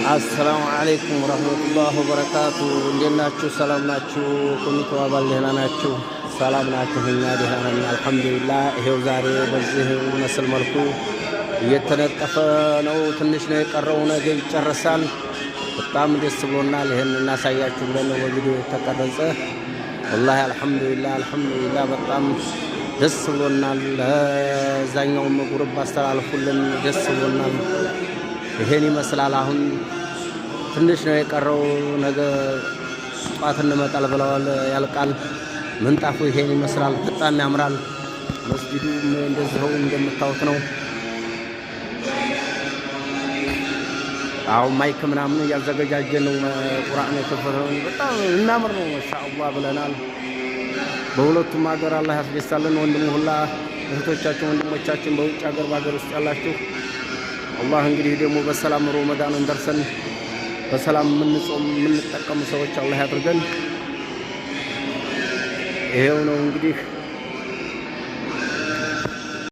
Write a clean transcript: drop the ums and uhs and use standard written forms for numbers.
አሰላሙ አለይኩም ወረህመቱላህ ወበረካቱ። እንዴት ናችሁ? ሰላም ናችሁ? ኮሚቴው አባል ደህና ናችሁ? ሰላም ናችሁ? እኛ ደህና ነን አልሐምዱሊላህ። ይሄው ዛሬ በዚህ መስል መልኩ እየተነጠፈ ነው። ትንሽ ነው የቀረው፣ ነገ ይጨረሳል። በጣም ደስ ብሎናል። ይህን እናሳያችሁ ብለን ነው በቪዲዮ የተቀረጸ። ወላሂ አልሐምዱሊላህ አልሐምዱሊላህ፣ በጣም ደስ ብሎናል። ለዛኛውም group አስተላልፉልን፣ ደስ ብሎናል። ይሄን ይመስላል። አሁን ትንሽ ነው የቀረው። ነገ ጧት እንመጣል ብለዋል። ያልቃል። ምንጣፉ ይሄን ይመስላል። በጣም ያምራል። መስጊዱ እንደዚህው እንደምታዩት ነው። አሁን mic ምናምን እያዘገጃጀ ነው። ቁርአን የከፈተው በጣም እናምር ነው። ማሻአላህ ብለናል። በሁለቱም ሀገር አላህ ያስደሳልን። ወንድሙ ሁላ እህቶቻችን፣ ወንድሞቻችን በውጭ ሀገር በሀገር ውስጥ ያላችሁ አላህ እንግዲህ ደግሞ በሰላም ሮመዳንን ደርሰን በሰላም የምንጾም የምንጠቀሙ ሰዎች አላህ ያድርገን። ይሄው ነው እንግዲህ።